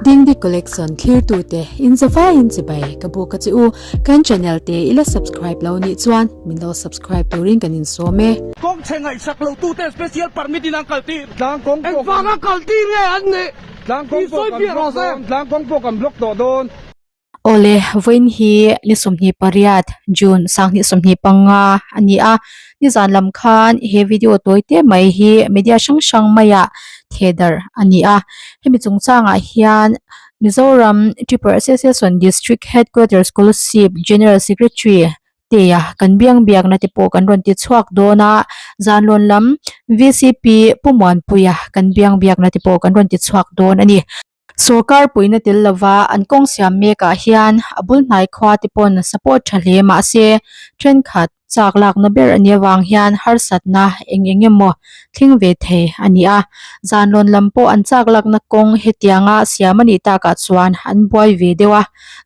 Dingdi Collection thlirtute in zavaiin chibai ka buk a che u. Kan channel te i la subscribe lo nih chuan min lo subscribe turin kan insawm e. Kawng chhe ngaihsak lo tute special permit in an kal tir. Tlang kawng pawh Engvang a kal tir nge an nih? Tlang kawng pawh kan block dawn. Tlang kawng pawh kan block tawh dawn. Awle, vawiin hi ni 28 June 2025 a ni a, nizan lam khan he video tawi te mai hi media hrang hrang maiah thehdarh a ni a, hemi chungchangah hian Mizoram Tripura Association District Headquarters Kolasib General Secretary Tea kan biang biakna te pawh kan rawn ti chhuak dawn a, zanlawn lam VCP Pu Muanpuia kan biang biakna te pawh kan rawn ti chhuak dawn a ni. Sorkar puihna tel lova an kawng siam mekah hian a bul hnai khua te pawn support tha hle mahse thenkhat chak lakna ber a nih avang hian harsatna eng eng emaw thleng ve thei a ni a. Zanlawn lam pawh an chak lakna kawng hetianga siam a nih takah chuan an buai ve deuh a.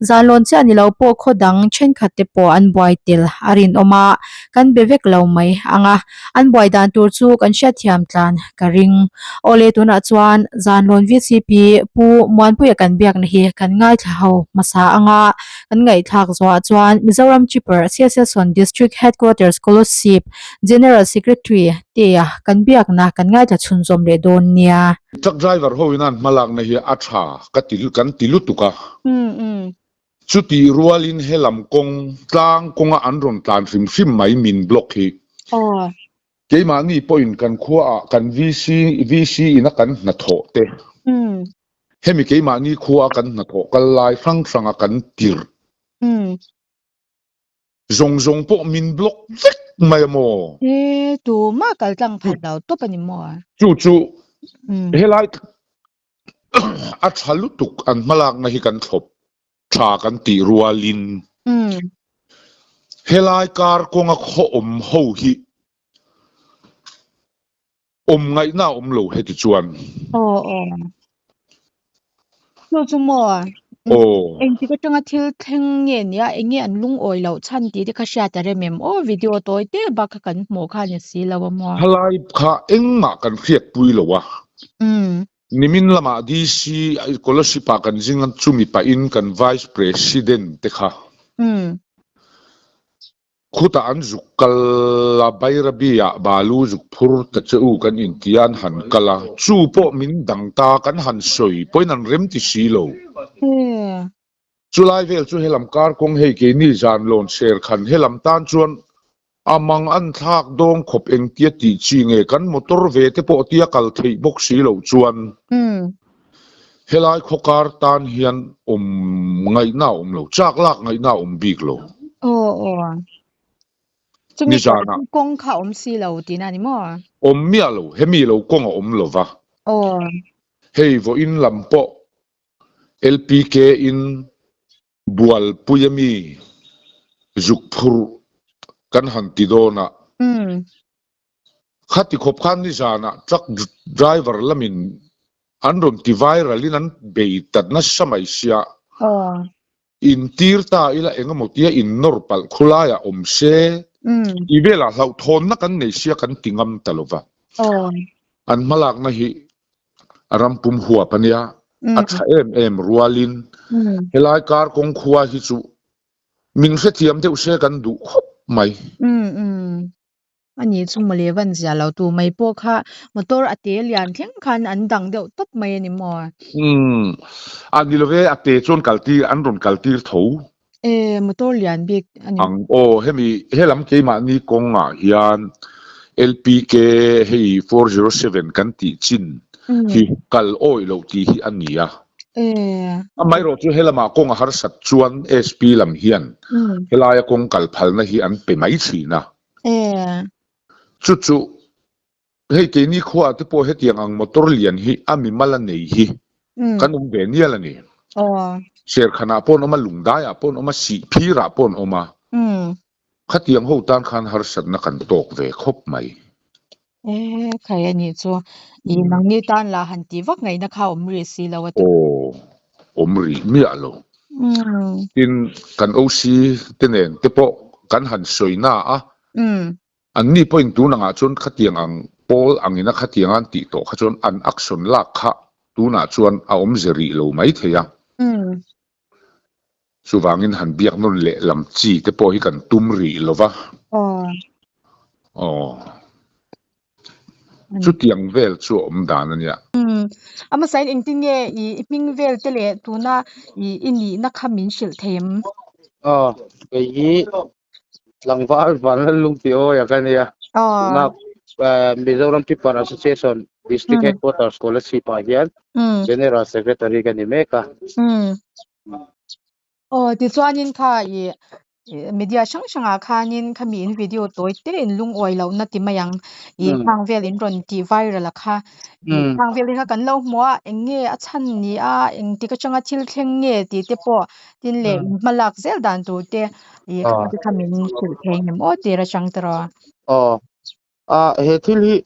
Zanlawn chiah ni lo pawh khaw dang thenkhat te pawh an buai tel a rinawm a, kan be vek lo mai ang a. An buai dan tur chu kan hriatthiam tlan ka ring. Awle tunah chuan Zanlawn VCP Pu Muanpuia kan biakna hi kan ngaithla ho hmasa anga kan ngaihthlak zawhah chuan Mizoram Chipper Siaselsawn District Headquarters Kolasib General Secretary tea kan biakna kan ngaithla chhunzawm leh dawn nia. Truck driver ho in an hmalakna hi a tha ka ti kan ti lutuk a. Chutih rualin helam kawng, tlang kawnga an rawn tlan hrim hrim mai min block hi. Keimahni pawhin kan khuaah kan VC, VC ina kan hnathawh te, hemi keimahni khua a kan hnathawh kal lai hrang hranga kan tirh zawng zawng pawh min block vek mai a maw? He tumah kal tlang phal lo tawp a ni maw? Chu chu helai A tha lutuk an hmalakna hi kan thlawp tha kan tih rualin helai kar kawnga khaw awm ho hi awm ngaihna a awm lo heti chuan. Aw aw. Chu chu maw? Aw. Engtik atanga thil thleng nge nia enge an lungawi loh chhan tih te kha hriat a rem em aw video tawi te bak kha kan hmuh kha ni si lo a maw. Thalai kha engmah kan hriatpui lo a. Nimin lamah DC Scholarship ah kan zing a chumi pahin kan Vice President te kha. Khutah an zuk kal a, Bairabi ah balu zuk phur ta che u kan inti a, an han kal a, chu pawh min dang ta kan han sawi pawhin an rem ti si lo. Chulai vel chu helam kar kawng hei keini zan lawn ser khan helam tan chuan a mang an thlak dawng khawp engtia tih chi nge kan motor ve te pawh tia kal theih bawk si loh chuan helai khaw kar tan hian awm ngaihna a awm lo, chak lak ngaihna a awm bik lo. Aw aw. Chumi Nizanah. kawng kha awm si lo tihna a ni maw? Awm miah lo, hemi lo kawng a awm lo va. Aw. Hei vawiin lam pawh LPK in Bualpui ami zuk phurh kan han ti dawn a. Khati khawp khan nizanah truck driver lamin an rawn ti viral in an bei ta nasa mai sia. Intir ta ila engemaw tia innawr palh khulaiah awm se tih velah hlauhthawnna kan nei sia kan ti ngam ta lova. An hmalakna hi a ram pum huap a nia, a tha em em rualin helai kar kawng khua hi chu min hrethiam deuh se kan duh khawp mai. A ni chu mawle van zia lo tu mai pawh kha motor a te lian thleng khan an dang deuh tawp mai a ni maw? Umm a ni love a te chuan kal tir an rawn kal tir tho. E motor lian bik a ni. Ang aw hemi helam keimahni kawngah hian LPK hei 407 kan tih chin hi kal awih loh tih hi a ni a. E. Amaherawh chu helamah kawng a harsat chuan SP lam hian helaia kawng kal phalna hi an pe mai thin a. E. Chu chu hei keini khuaah te pawh hetiang ang motor lian hi a mimal a nei hi kan awm ve nial a ni. Serkhanah pawh an awm a, Lungdaiah pawh an awm a, Sihphirah pawh an awm a. Khatiang ho tan khan harsatna kan tawk ve khawp mai. E khai a nih chu. I nangni tan lah han tih vak ngaihna kha awm rih si lo a ti. Aw, awm rih miah lo. Tin, kan OC te nen te pawh kan han sawi na a. Anni pawhin tun angah chuan khatiang ang pawl angina khatiang an tih tawh kha chuan an action lak kha. tunah chuan a awmze rih lo mai thei a. Chuvangin han biak nawn leh lam chi te pawh hi kan tum rih lo va. Aw. Chutiang vel chu a awm dan a nia. A hmasain engtin nge i hming vel te leh tuna i nihna kha min hrilh thei em? Aw, kei hi tlangval Vanlallung tih awia ka nia. Tuna Mizoram Tipper Association District Headquarters Kolasib ah hian General Secretary ka ni mek a. Aw tichuanin kha i media hrang hrangah khanin khami in video tawi te in lungawi lohna ti mai ang i khang vel in rawn tih viral a kha i khang vel hi kha kan lo hmu a eng nge a chhan ni a engtik atanga thil thleng nge tih te pawh tin leh in hma lak zel dan tur te i khang te kha min hrilh thei ngem aw tir atang tawh. Aw A he thil hi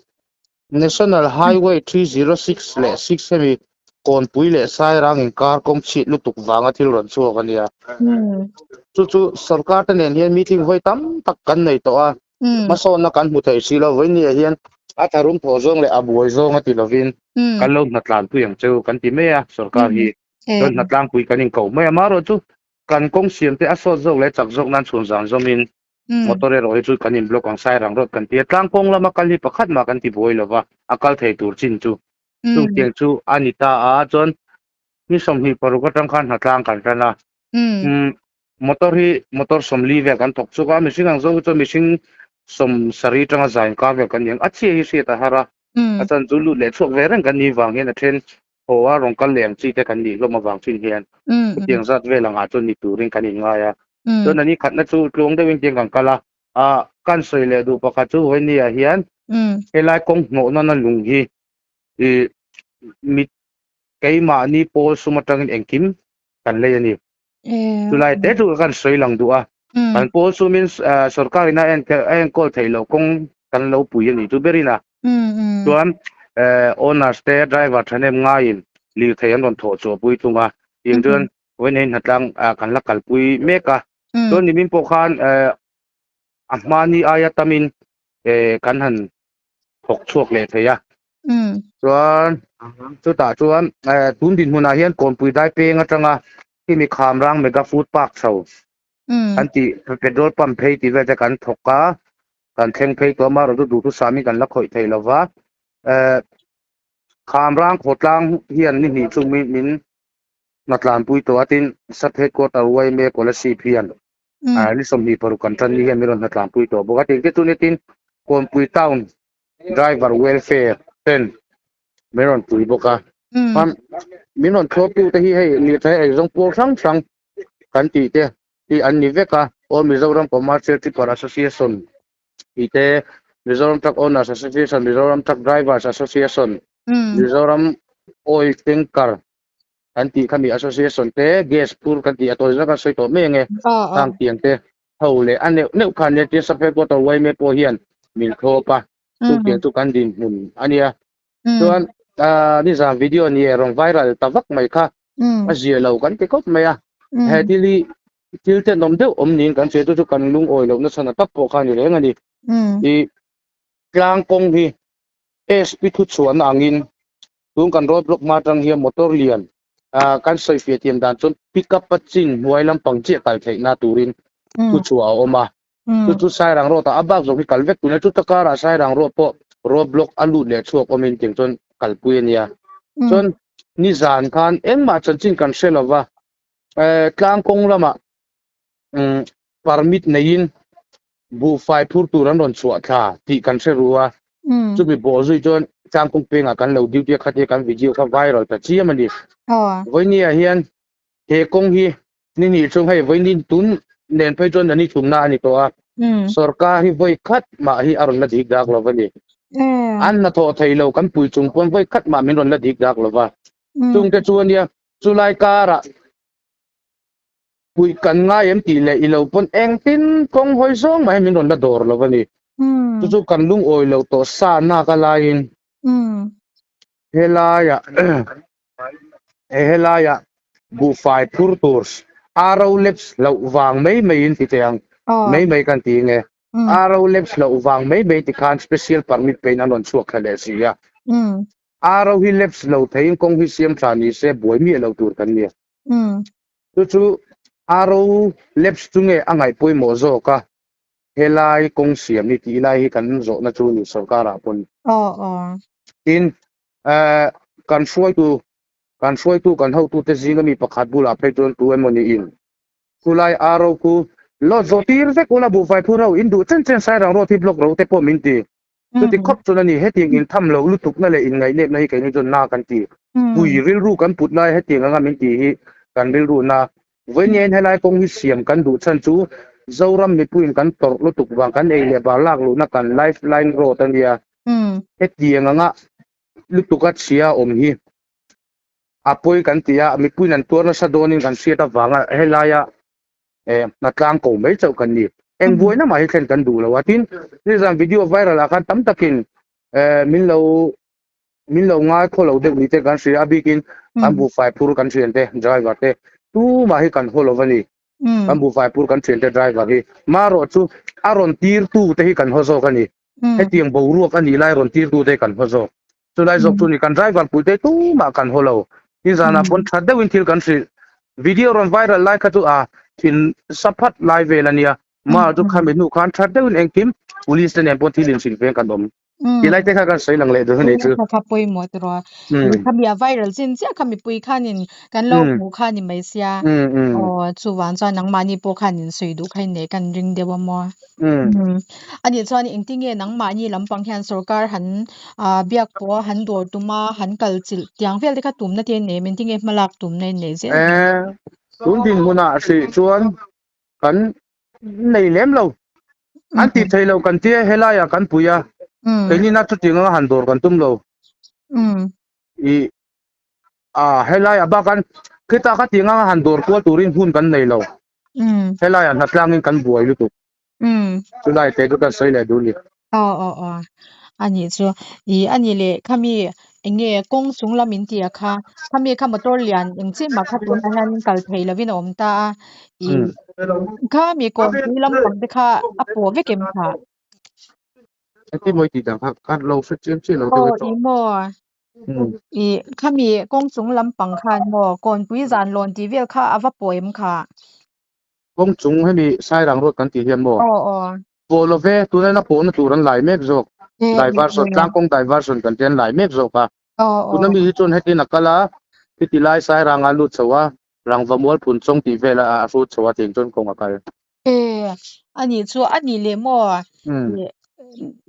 National Highway 306 leh 6 hemi Kawnpui leh Sairang inkar kawng chhit lutuk vanga thil rawn chhuak a nia. Chu chu sorkar te nen hian meeting vawi tam tak kan nei tawh a, hmasawnna kan hmu thei si lo. Vawinia hian a tharum thawh zawng leh a buai zawng a ti lovin kan lo hnatlanpui ang cheu kan ti mai a, sorkar hi chuan hnatlangpui kan inkoh mai a. Amaherawhchu kan kawng siam te a sawt zawk leh chak zawk nan chhun zan zawmin Motor erawh hi chu kan in block ang Sairang road kan ti a, tlangkawng lama kal hi pakhat mah kan ti buai lova, a kal thei tur chin chu chungtiang chu a ni ta a, chuan ni 26 atang khan hnatlang kan tan a, motor hi motor 40 vel kan thawk chuk a, mihring ang zawng hi chuan mihring 70 atanga za inkar vel kan ni ang, a chhia hi hriat a har a, a chan chu lut leh chhuak ve reng kan nih vang hian a then haw a rawn kal leh ang chi te kan nih hlawm avang chin hian chutiang zat vel angah chuan ni turin kan inngai a. Chuan ani khatna chu tluang deuhin tiang kan kal a, ah kan sawi leh duh pakhat chu vawinia hian helai kawng hnawh nana lung hi ih mit keimahni pawl sum atangin engkim kan lei a ni. Chulai te chu kan sawi lang duh a, kan pawl sumin sorkar in a enkawl theih loh kawng kan lo pui a nih chu berin a. Chuan owners te driver thahnem ngaiin lirthei an rawn thawh chhuah pui thung a, tiang chuan vawiin hnatlang kan la kalpui mek a. Chuan nimin pawh khan a hmani aia tamin kan han thawk chhuak leh thei a. Chuan chutah chuan tun dinhmunah hian Kawnpui dai peng atanga khimi Khamrang Mega Food Park chho kan tih petrol pump phei tih vel te kan thawk a, kan thleng phei tawh a, amaherawhchu duhthusam hi kan la khawih thei lova. Khamrang khawtlang hian ni hnih chu min hnatlanpui tawh a, tin Sub Headquarter YMA Kolasib hian ni 26 kan tan ni hian min rawn hnatlanpui tawh bawk a, tiang te chu nitin Kawnpui Town Driver Welfare ten min rawn pui bawk a, min rawn thlawptu te hi hei lirthei eizawng pawl hrang hrang kan tih te hi an ni vek a, All Mizoram Commercial Tipper Association tih te, Mizoram Truck Owners Association, Mizoram Truck Drivers Association, Mizoram Oil Tanker kan tih kha mi association te gas phur kan tih a tawi zaka sawi tawh mai ange khang tiang te ho leh a neuh neuh khan nia tin sub headquarter yma pawh hian min thlawp a chu tiang chu kan dinhmun a nia chuan nizan video ni e rawn viral ta vak mai kha a zia lo kan ti khawp mai a he thil hi thil tenawm deuh awm niin kan hria chu chu kan lungawi loh nasa na tak pawh kha a ni reng a ni i tlang kawng hi SP thuchhuahna angin Tun kan road block hma atang hian motor lian ah kan sawi fiah thiam dan chuan pick up a chin hnuai lampang chiah kal theihna turin thu chhuah a awm a. Chu chu Sairang road ah a bak zawk hi kal vek tuna chuta karah Sairang road pawh road block a lut leh chhuak awmin tiang chuan kalpui a nia. Chuan nizan khan engmah chanchin kan hre lova eh tlang kawng lamah umm permit neiin buhfai phur tur an rawn chhuah thla tih kan hre ru a, chumi bawh zui chuan tlangkawng pengah kan lo duty a khatia kan video kha viral ta chiam a ni. Vawinia hian he kawng hi ni hnih chhung hei vawiin ni tun nen phei chuan ni thumna a ni tawh a, sorkar hi vawi khat mah hi a rawn la dik dak lo va ni. An hnathawh thei lo kan pui chung pawn vawi khat mah min rawn la dik dak lo va. Chungte chu a nia, chulai karah Puih kan ngai em tih leh i lo pawn engtin kawng hawi zawng mai min rawn la dawr lo a ni. Chu chu kan lungawi lo tawh sa nak a laiin helaiah helaiah buhfai phur tur RO Labs loh vang mai maiin ti teh ang mai mai kan ti nge RO Labs loh vang mai mai tikhan special permit peiin an rawn chhuak thla leh si a. Aro hi lapse lo theiin kawng hi siam tha ni se buai miah lo tur kan nia. Chu chu aro lapse chu nge a ngaih pawimawh zawk a, helai kawng siam hi tih lai hi kan zawhna chu ni sorkarah pawn. Tin, kan hruaitu kan hruaitu kan hotute zinga mi pakhat bulah phei chuan tu emaw niin Khulai aro khu lawt zawh tir vek ula buhfai phur ho in duh chen chen Sairang road hi block ro te pawh min ti. Chuti khawp chuan a ni, hetiang intham loh lutukna leh inngaih-nepna hi keini chuan na kan ti. Pui rilru kan put lai hetiang anga min ti hi kan rilru na. Vawiin helai kawng hi siam kan duh chhan chu Zoram mipuiin kan tawrh lutuk vang kan ei leh bar lak luhna kan life line road a nia. Hetiang anga lutuka chhia awm hi a pawi kan ti a, mipuiin an tuar nasa dawnin kan hriat avanga helaia eh hnatlang ko mai chauh kan ni. Eng buaina mah hi thlen kan duh lo a, tin nizan video viral ah khan tam takin eh min lo min lo ngai khaw lo deuh ni te kan hria a bikin kan buhfai phur kan thian te driver te tumah hi kan haw lo a ni. Kan buhfai phur kan thian te driver hi marawh chu a rawn tir tu te hi kan haw zawk a ni. Hetiang boruak a nih lai rawn tir tu te kan haw zawk. Chulai zawk chu ni kan driver pui te tumah kan haw lo. Nizanah pawn tha deuhin thil kan hrilh. Video rawn viral lai kha chu a thin sa phat lai vel a nia. Mah chu khami hnu khan tha deuhin engkim police te nen pawh thil inhrilh veng kan awm. Ti lai te kha kan sawi lang leh dawn a nih chu. Kha kha pawimawh tiraw. Khami a viral chin chiah kha mipui khanin kan lo hmuh kha ni mai sia. Aw chuvang chuan nangmahni pawh khan insawi duh kha inneih kan ring deuh a maw. Anih chuan engtinge nangmahni lampang hian sorkar han biak pawh han dawr tum a, han kal chilh tiang vel te kha tumna te in nei em? Engtinge hmalak tumna in nei zel? Tun dinhmunah hrih chuan kan nei lem lo. An tih theih loh kan tia helaiah kan pui a, keini na chutiang anga han dawr kan tum lo. Ih helaiah bakan khita kha tiang anga han dawr kual turin hun kan nei lo. Helaiah hnatlangin kan buai lutuk. Chulai te chu kan sawi leh duh ni. Aw aw aw anih chu ih anih leh khami enge kawng chung lam in tia kha khami kha motor lian eng chiah mah kha tunah hian kal thei lovin a awm ta a ih khami kawnpui lampang te kha a pawh vek em kha. Engtin maw i tih dan kha kan lo hre chiam chiah lo deuh e tawh. Aw ih maw ih khami kawng chung lampang khan maw kawnpui zan lawn tih vel kha a va pawh em kha. Kawng chung hemi Sairang road kan tih hian maw? Aw aw. Pawh lo ve, tuna ina pawhna tur an lai mek zawk. Diversion, tlangkawng diversion kan tih an lai mek zawk a. Tuna mi hi chuan hetin a kal a, khiti lai Sairanga lut chho a, Rangva mual phun chawng tih vel a a hrut chho a tiang chuan kawng a kal. E, anih chu a nih leh maw?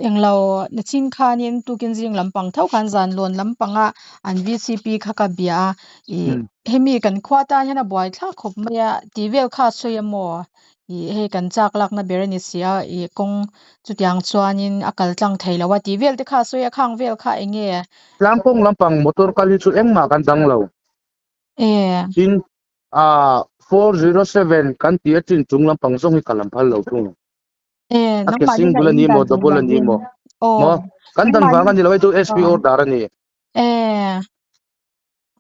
Englo nachin khanin tukin zing lampang tho khan zan lawn lampanga an VCP kha ka bia a, ih hemi kan khua tan hian a buai thlak khawp mai a tih vel kha a sawi a maw? Ih hei kan chak lakna ber a ni si a, ih kawng chutiang chuanin a kal tlang thei lo a tih vel te kha a sawi a, khang vel kha eng nge? Tlangkawng lampang motor kal hi chu engmah kan dang lo. Tin, 407 kan tih a chin chung lampang zawng hi ka lam phal lo thung. A ke single a ni maw double a ni maw? Maw? Kan dan vang a ni lo hei chu SP order a ni.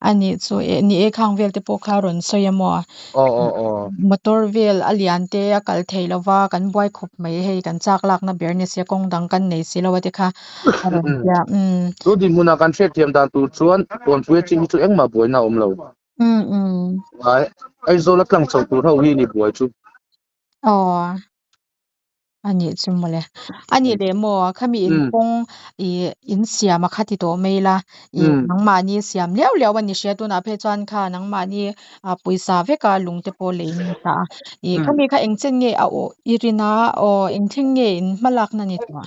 Anih chu eh ni e khang vel te pawh kha rawn sawi a maw? Aw aw aw. Motor vel a lian te a kal thei lo va kan buai khawp mai hei kan chak lakna ber ni sia kawng dang kan nei si lo a te kha a rawn tia umm. Chu dinhmunah kan hriatthiam dan tur chuan Kawnpuia chin hi chu engmah buaina a awm lo. Umm umm. Ai Aizawl a tlang chho tur ho hi ni buai chu. Aw. Anih chu mawle. Anih leh maw khami in kawng ih in siam a kha ti tawh mai la ih nangmahni siam liau liau a ni hria tunah phei chuan kha nangmahni ah pawisa veka lung te pawh lei in ta a ih khami kha eng chen nge a awh i rin a aw eng thleng nge in hma lakna ni tawh a?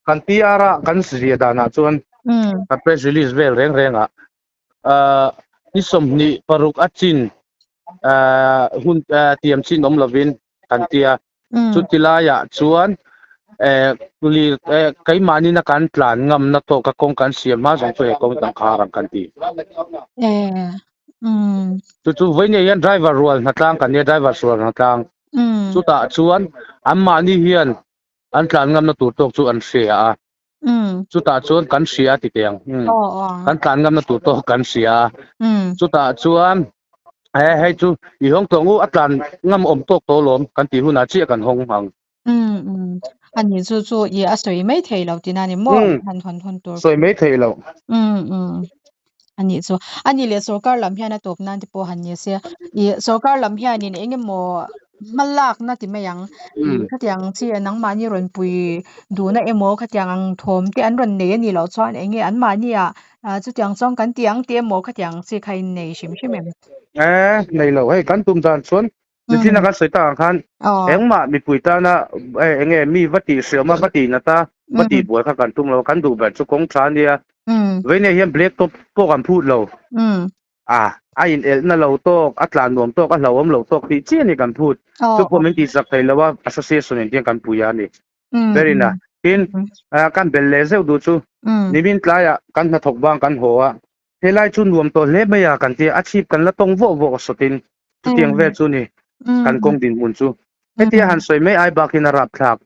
Kan PR a kan zia danah chuan a press release vel reng reng ah Ni 26 a chin hun tiam chin awm lovin kan ti a. Chuti laiah chuan keimahni na kan tlan ngamna tawka kawng kan siam hma zawng chu he kawng dang khar ang kan ti. Chu chu vawiin hian driver rual hnatlang kan nia driver sual hnatlang. Chutah chuan anmahni hian an tlan ngamna tur tawk chu an hria a. Chutah chuan kan hria ti teh ang. Kan tlan ngamna tur tawk kan hria a. Chutah chuan he hei chu i hawng tawh ngu a tlan ngam awm tawk tawh lawm kan tih hunah chiah kan hawng ang. Ani chu chu i a sawi mai thei lo tina ni maw han hawn hun tur. Sawi mai thei lo. Ani chu. Ani leh sorkar lam hian a tawp nan te pawh han ni se. I sorkar lam hianin eng emaw hma lakna ti mai ang. Khatiang chi nangmahni rawn pui duhna emaw khatiang ang thawm te an rawn nei a nih loh chuan eng nge anmahni ah chutiang chuan kan ti ang tih emaw khatiang chi kha in nei hrim hrim em? E, nei lo. Hei kan tum dan chuan nichina kan sawi tak ang khan engmah mipui tana eng nge mi va tih hriam a va tih nat a va tih buai kha kan tum lo. Kan duh ber chu kawng tha a nia. Veinia hian black top pawh kan phut lo. A, a in elhna lo tawk, a tlan nuam tawk, a hlauhawm lo tawk tih chiah a ni kan phut. Chu pawh min tihchak thei lo a, association in tiang kan pui a ni. Berin a, tin, kan bel leh zeuh duh chu nimin tlaiah kan hnathawk bang kan haw a, helai chu nuam tawh hle mai a kan ti a, a chhip kan la tawng vawh vawh sawtin chutiang vel chu ni kan kawng dinhmun chu. Hetia han sawi mai ai bakin a rapthlak.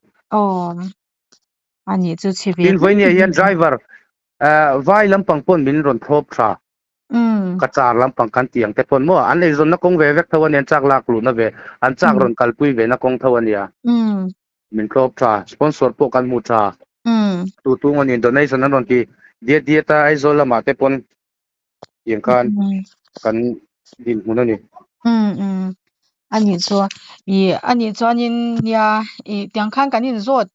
Tin, vawinia hian driver vai lampang pawn min rawn thlawp tha. Ka car lampang kan tih ang te pawn maw an eizawnna kawng ve vek tho a nia, an chak lak luhna ve, an chak rawn kalpui ve na kawng tho a nia. Min tlawp tha, sponsor pawh kan hmu tha. Tu tu ngaw nin donation an rawn ti diat diat a, Aizawl lamah te pawn tiang khan kan dinhmun a ni. A nih chu, ih a nih chuanin nia ih tiang khan kan inzawt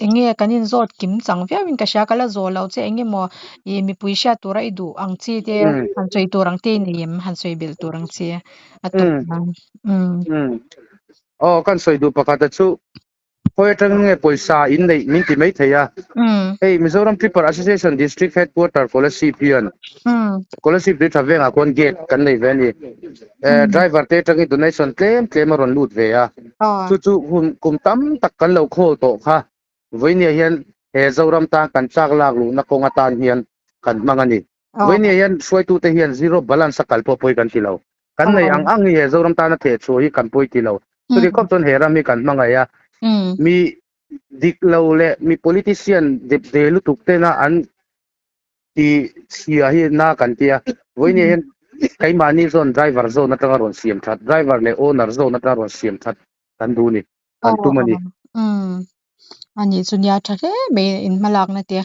Eng nge kan inzawt kim chang viau in ka hria ka la zawh loh che eng emaw ih mipui hriat tura i duh ang chi te han sawi tur ang te i nei em han sawi belh tur ang chi a tawp nan umm. Aw kan sawi duh pakhat a chu khawi atang nge pawisa in neih min ti mai thei a hei Mizoram Tripper Association District Headquarter Kolasib hian Kolasib tui tha vengah khuan gate kan nei ve a ni driver te atangin donation tlem tlem a rawn lut ve a. Chu chu hun kum tam tak kan lo khawl tawh kha vawinia hian he Zoram tan kan chak lak luhna kawng atan hian kan hmang a ni. Vawinia hian hruaitute hian zero balance a kal pawh pawi kan ti lo. Kan nei ang ang hi he Zoram tana theh chhuah hi kan pawi ti lo. Chuti khawp chuan he ram hi kan hmangaih a, mi dik lo leh mi politician dep ve lutuk tena an Tih chhia hi na kan ti a, vawiin hian keimahni zawn driver zawn atanga rawn siam that, driver leh owner zawn atanga rawn siam that kan duh a ni, kan tum a ni. Umm, a nih chu nia tha hle mai in hmalakna te.